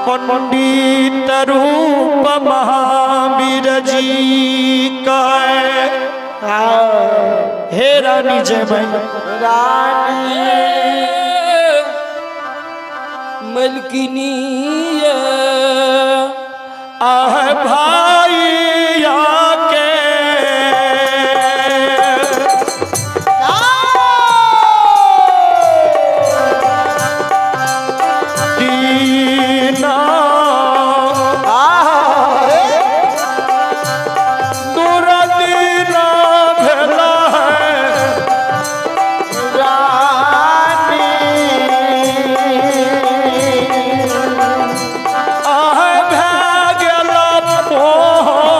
पंडित रूप महावीर जी का। हे रानी जय भाई रानी मलकिनी। आह भाई आके दीना दुर्दिना भेला है। रानी आह भै गेल पोह।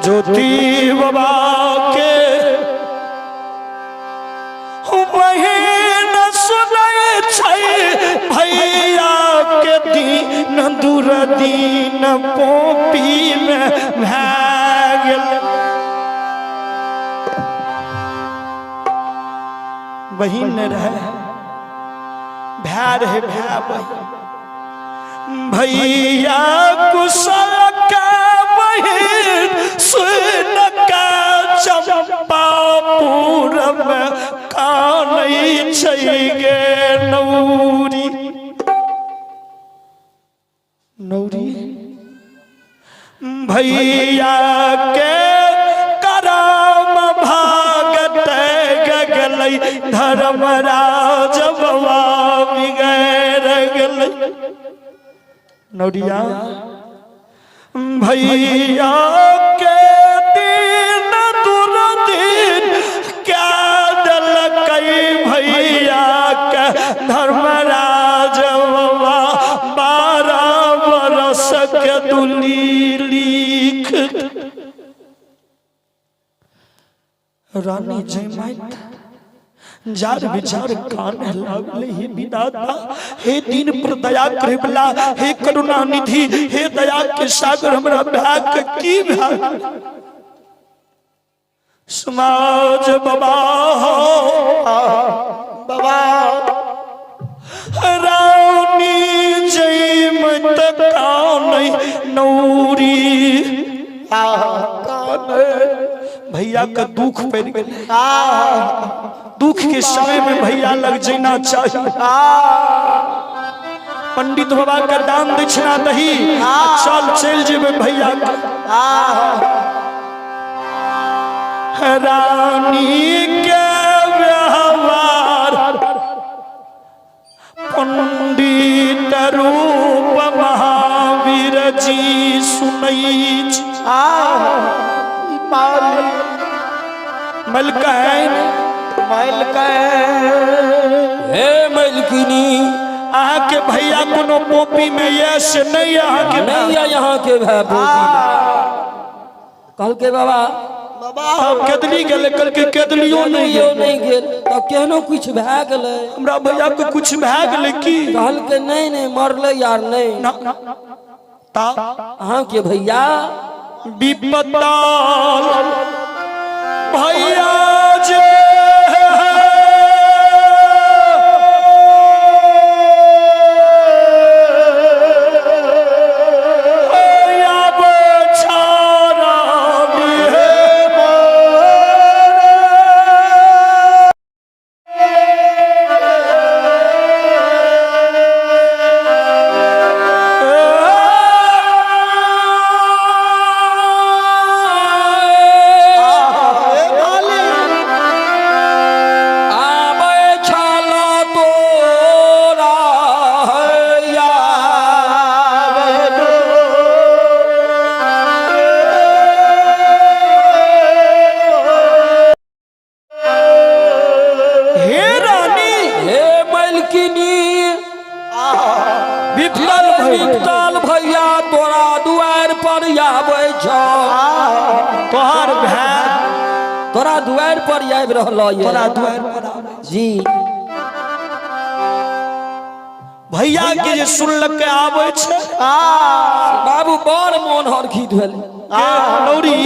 ज्योति बाबा के बहिन सुनै छै भैया के दिन दूर दिन पोपी में भए गेल। बहिन नहि रहे, भाय रहे, भाय बहिन। भैया कुशल के बहिन सुन के चंपापुर में कानै छै गे नौरी। नौरी भैया के करम भागत गगलै, धर्मराज बबा बिगड़ गेलै। नौरिया भैया के दिन दुर्दिन क्या देलकै भैया के धर्मराज बाबा 12 बरस के दुली लिख। रानी जयमात जार विचार कान लागले, हे विधाता, हे दीन पर दया करे वाला, हे करुणा निधि, हे दया के सागर, हमरा भाग के की भाग समाज बाबा बाबा रानी जय मत कान नौरी। भैया का दुख पड़ गए, दुख के समय में भैया लग जाना चाहिए। पंडित बाबा का दान दक्षिणा दही, चल चल जेबे भैया का। रानी के व्यवहार पंडित रूप महावीर जी सुनई छी। मलकाइन हे मलकिनी, अहाँके भैया कोनो पोपी में यश नहीं अहाँके नहीं है यहाँ के भाई पोपी। कहलकै बाबा तब केदली गेलै, कहलकै केदलियो नहीं केदलियो गेल। नहीं गेल, तब केहनो कुछ भए गेलै। हमरा भैया के कुछ भए गेलै की? कहलकै नहीं नहीं, मरलै यार नहीं। ना ता अहाँके भैया विपताल भैया जे अब छाड़ा आबै छल तोरा यार। हे रानी, हे मलकिनी, विफल भैया, विकल भैया तोरा दुआरि पर आबै छौ। तोहार भाय तोरा दुआरि पर आबि रहल ये। तोरा दुआरि पर आबै। जी। भैया के जे सुनलक आबै छै बाबू बड़ मोन हरखित भेल। के नौरी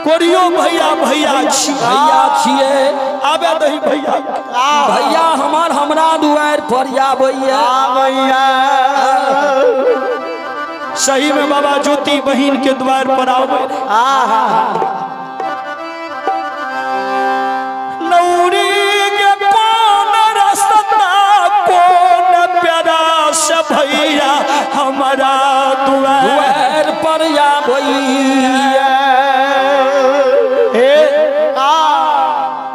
कोरियो भैया भैया छी, भैया छियै। आबे दही भैया। भैया हमर हमरा दुआरि पर आबैया। सही में बाबा ज्योति बहिन के द्वार पर आवे। नौरी के कौन रास्ता कौन प्यारा से भैया हमारा दुआर दुआरि पर आबैया। हे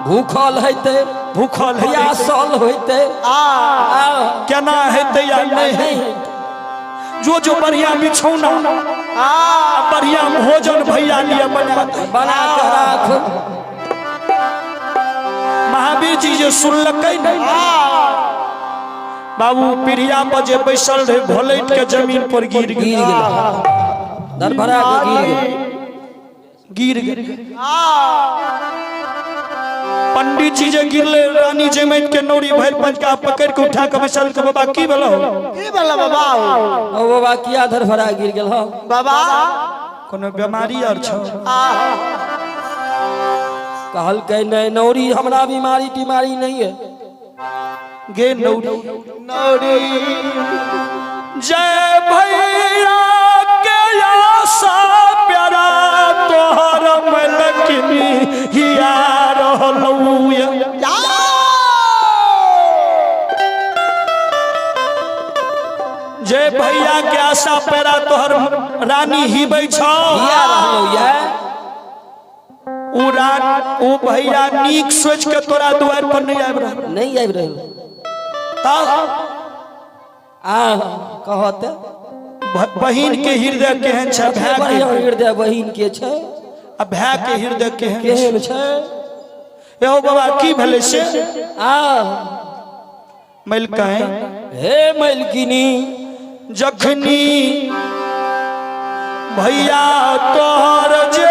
भूखल हेतै, भूखल हेतै, प्यासल हेतै, केना हेतै या नहीं नहीं। जो जो बढ़िया बिछौना बढ़िया भोजन भैया लिए बना दे। बना के राख। महावीर जी जे सुनलकै नहीं बाबू, पीढ़िया पर जे बैसल रहे घोलैट के जमीन पर गिर गिर गेल। गेल। धरभरा के गिर गेल। गिर गेल। पंडित जी जे गिरले, रानी जमैत के नौरी भरि पंचका पकड़ के उठा के बैसल के, बाबा की भेलो? की भेल बाबा? ओ बाबा, किया धरभरा गिर गेल हो? बाबा, कोनो बीमारी आर छौ? कहलकै, नहि नौरी, हमरा बीमारी तीमारी नहीं है। गे नौरी, नौरी, जय भैया के आशा प्यारा तोहर मलकिनी हिया रहलौ। जे भैया के आशा पैरा तोहर रानी हिबै छौ, हिया रहलौ ये। उ रान उ भैया नीक सोच के तोरा दुआर पर नहीं आबि रहल। नहीं आबि रहल। ता आ कहत, बहिन के हृदय केहन छै? भाय के बढ़िया हृदय बहिन के छै। आ भाय के हृदय केहन छै? केहन छै? एहो बाबा, की भेलै से? आ मलिकाए, हे मलकिनी, जखनी भैया तोहर जे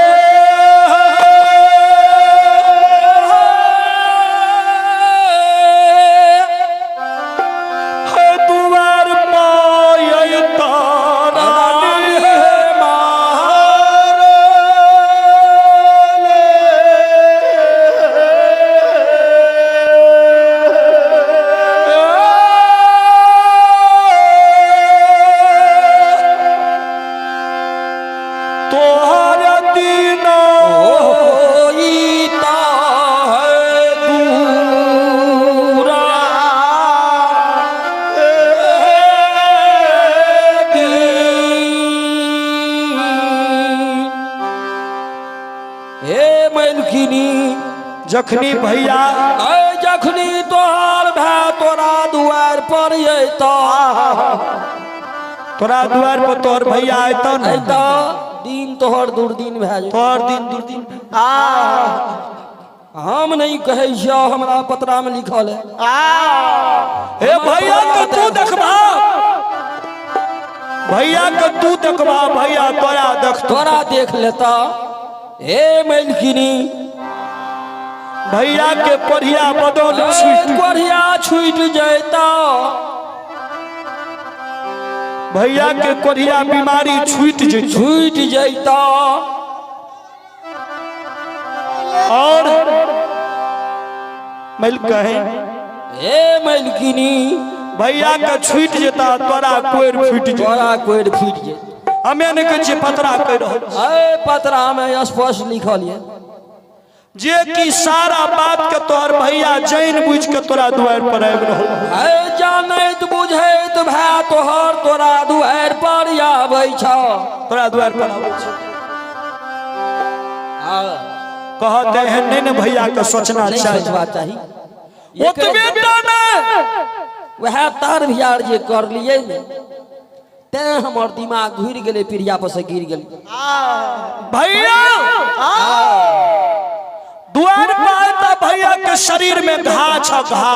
हे दुआर पाय रानी हे तोहर दिन होई ता है दूरा दिन। हे मलकिनी, जखनी भैया ऐ जखनी तोहार भाय तोरा दुआर पर अयता, तोरा दुआर पर तोहर भैया अयतौ ने, अयता, दिन तोहर दुर्दिन भए जेतौ। तोहर दिन दुर्दिन। हम नहीं कहै छियौ, हमरा पतरा में लिखल है। हे भैया के तू देखबा, भैया के तू देखबा, भैया तोरा देखतो। तोरा देख लेता। हे मलकिनी, भैया के कोढ़िया बदल छूट कोढ़िया छूट जैता। भैया के कोढ़िया बीमारी छूट जेतौ। छूट जैता। और मिल कहे, हे मलकिनी, भैया के छूट जेता, तोरा कोर फूट जेता। तोरा कोढ़ फूट जेता। हमे नहि कहै छियै, पतरा कहि रहल छी। ऐ पतरा में स्पष्ट लिखल ये। जे कि सारा बात के तोहर भैया जानि बुझि के तोरा दुआरि पर आबि रहल। ऐ जानैत बुझैत भाय तोहर तोरा दुआरि पर आबै छौ। तोरा दुआरि पर आबै छै। कहत, एहन नहि ने भैया के सोचना नहीं चाही। सोचबा चाही। ओतबे टा नहि, वएह तार बिहार जे करलियै ने, तें हमर दिमाग घुरि गेलै, पीढ़िया पर से गिर गेलै। भैया दुआर पर आयता, भैया के शरीर में घा छ, घा।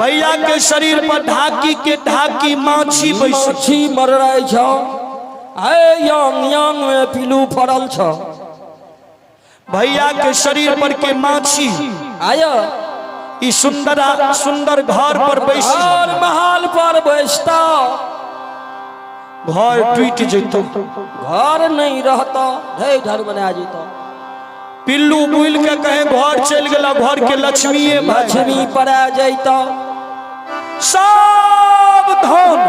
भैया के शरीर पर ढाकी के ढाकी माछी बैस माछी मररै छौ। ऐ यंग यंग में पिलू फड़ल छौ। भैया के शरीर पर के माछी आय ई सुंदर सुंदर घर पर बैस और महल पर बैसता, घर टूट जेतो। घर नहीं रहता, ढेर ढर बना जेतो। पिल्लू बुल के कहे घर चल गेला, घर के लक्ष्मीए भाई लक्ष्मी पड़ा जैतो। सब धन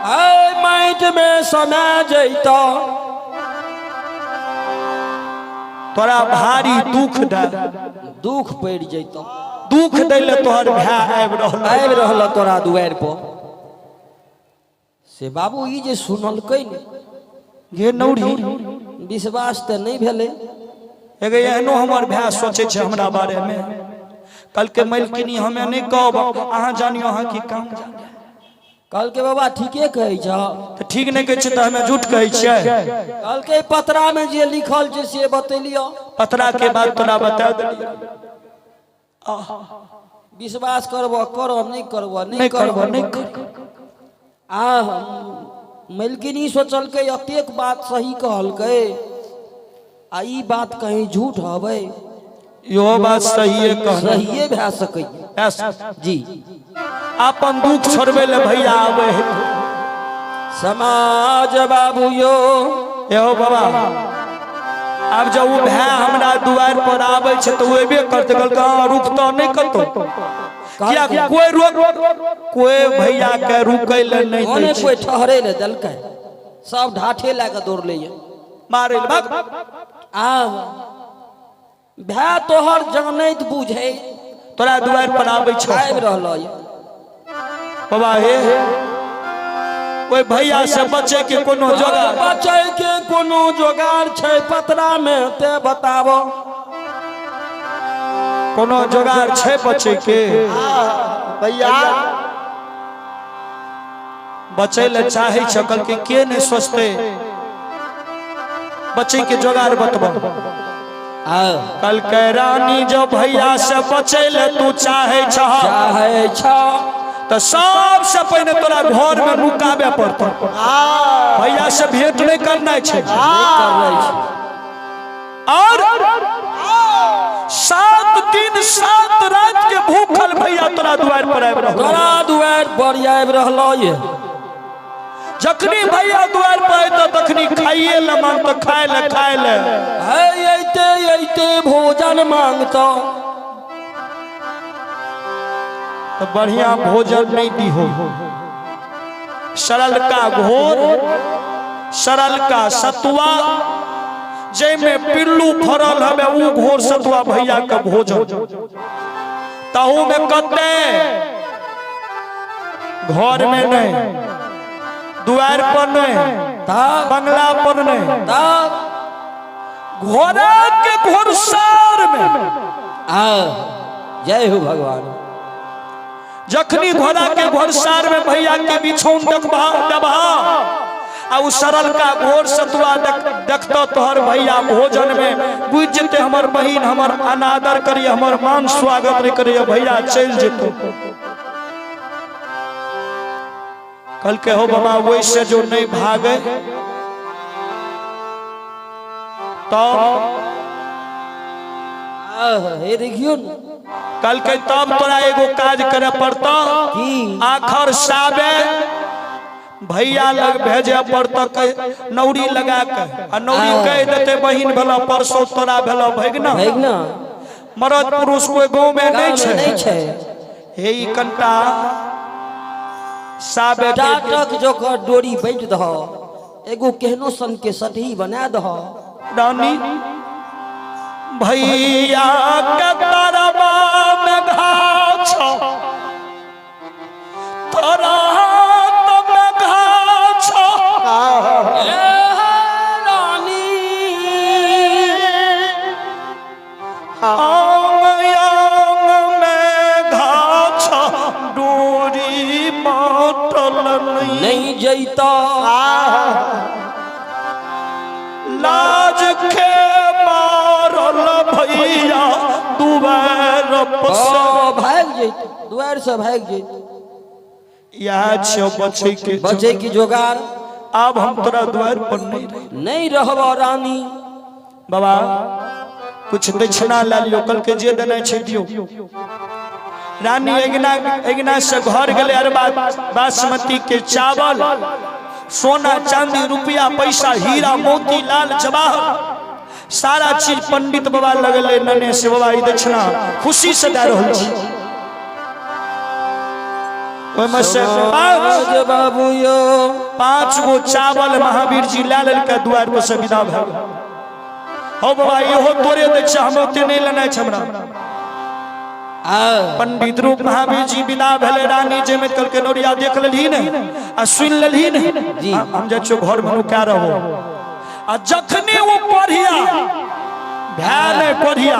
ऐ माटि में समा जैतो। तोरा भारी दुख दे दुख पड़ि जैतो। दुख दै ले तोहर भाय आबि रहल। आबि रहल तोरा दुआरि पर। से बाबू, ई जे सुनलकै ने, गे नौरी, विश्वास तऽ नहि भेलै। एगे एहनो हमर भाय सोचै छै हमरा बारे में? कल के मलकिनी, हमें नहीं कहब, अहाँ जानियो, अहाँ की काम जाने। कहलकै, बाबा ठीके कहै छह। तऽ ठीक नहि कहै छै तऽ हमे झूठ कहै छियै? कहलकै, पतरामे जे लिखल छै से बतेलियौ। पतरा के बात तोरा बता देलियौ। विश्वास करबह करब, नहि करबह नहि करबह, नहि करबह। आ मलकिनी सोचलकै एतेक बात सही कहलकै आ ई बात कहीं झूठ हबै। इहो बात सहिए कहने। सहिए भए सकैए जी। अपन दुख छोड़बै ले भैया आबै है। समाज बाबू यो। एहो बाबा, आब जब ओ भाय हमरा दुआरि पर आबै छै तऽ ओ एबे करतै। कहलकै हँ रुकतौ नहि कतौ, किया कोई रोक कोई भैया के रुकै ले नहि दै ओने छै। कोई ठहरे ले देलकै, सब ढाठे लए कऽ दौड़ले ये। मारै ले भाग। आ भाय तोहर जानैत बुझै तोरा दुआरि पर आबै छौ, आबि रहल ये। बाबा हे, ओहि भैया से बचे के कोनो जोगाड़? बचै के कोनो जोगाड़ छै पतरा में ते बताबो? कोनो जोगाड़ छै बचे के? भैया बचै ले चाहे छै। कहलकै के नहि सोचते बचे के जोगाड़ बतबो? आ कहलकै रानी, जो भैया से बचै ले तू चाहे छह, चाहे छ, तऽ सबसे पहिने तोरा घर में नुकाबे पड़तौ। भैया से भेंट नहीं करना छै। नहि कर छै। और 7 दिन 7 रात के भूखल भैया तोरा दुआर पर आबि रहल। तोरा दुआरि पर आबि रहल ये। जखनी भैया दुआर पर अयतौ तखनी खाइए ले मांगतो, खाय ले, खाय ले। है अइते अइते भोजन मांगतो। तो बढ़िया भोजन नहीं दीहो, सरल का घोर, सरल का सतुआ, जैमे पिल्लू फरल हवे ऊ घोर सतुआ भैया के भोजन। तहू में कते घर में नहीं, दुआर पर नहीं, तब बंगला पर नहीं, तब घोड़ा के घोड़सार में। आ जय हो भगवान। जखनी घोड़ा के घोड़सार में भैया के बिछौन देखबा दबा आ उ सरल का घोर सतुआ देखतो तोहर भैया भोजन में बुझ जेते हमर बहिन हमर अनादर करी, हमर मान स्वागत नहीं करी, भैया चल जेतो। कल के हो बाबा, वैसे जो नहीं भागे तो हे देखियो न। कल के तब तोरा एगो काज करे पड़तो। की? आखर साबे भैया लग भेजे पड़तो नौरी लगा के, आ नौरी कह देते बहिन भेलो परसों तोरा भेलो भगना। भगना। मरद पुरुष कोई गाँव में नहीं गाँव में नहीं छै। छै। हे ई कनटा साबे के टाटक जोकर डोरी बाँटि दह, एगो केहनो सन के सटही बना दह। रानी भैया के तरबा में घाछ, तोरा में घाछ। ए रानी, आंग आंग में घाछ, डोरी बाटल नहीं नहीं जैता। लाज के मारल भैया दुआर पस ओ भागि जैत, दुआरि से भागि जैत। इएह छै बचै के बचै के जोगार। आब हम तोरा दुआर पर नहीं रही। नहीं रहब रानी। बाबा कुछ दक्षिणा ला लियो। कल के जे देने छै दियो। रानी अगना अगना से घर गेले, अरबा बासमती के चावल, सोना चांदी, रुपया पैसा, हीरा मोती, लाल जवाहर, सारा चीज पंडित बाबा लगले नने से। बाबा ई दक्षिणा खुशी से दे रहल छी। ओहिमे से पांच बाबू यो 5 गो चावल महावीर जी ला लेलकै, दुआर पर से विदा भए गेल। हो बाबा, इहो तोरे दै छै, हम ओते नहीं लेनाइ छै हमरा। आ पंडित रूप महावीर जी विदा भेले। रानी जे में कहलकै नौरिया देख लेलही ने आ सुनि लेलही ने? जी। हम जाइ छियौ घर में नुका रहो। आ जखनी ओ पढ़िया भए नहि पढ़िया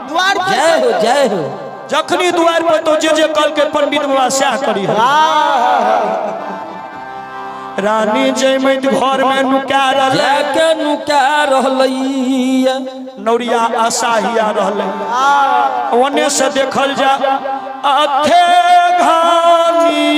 द्वार पर। जय हो, जय हो। जखनी दुआर पर तो जे जे कहलकै पंडित बाबा सएह करी। रानी जैमैत घर में नुका रहलै। जाके नुका रहलै। नौरिया आशा हिया रहलै, ओने से देखल जा अथे घानी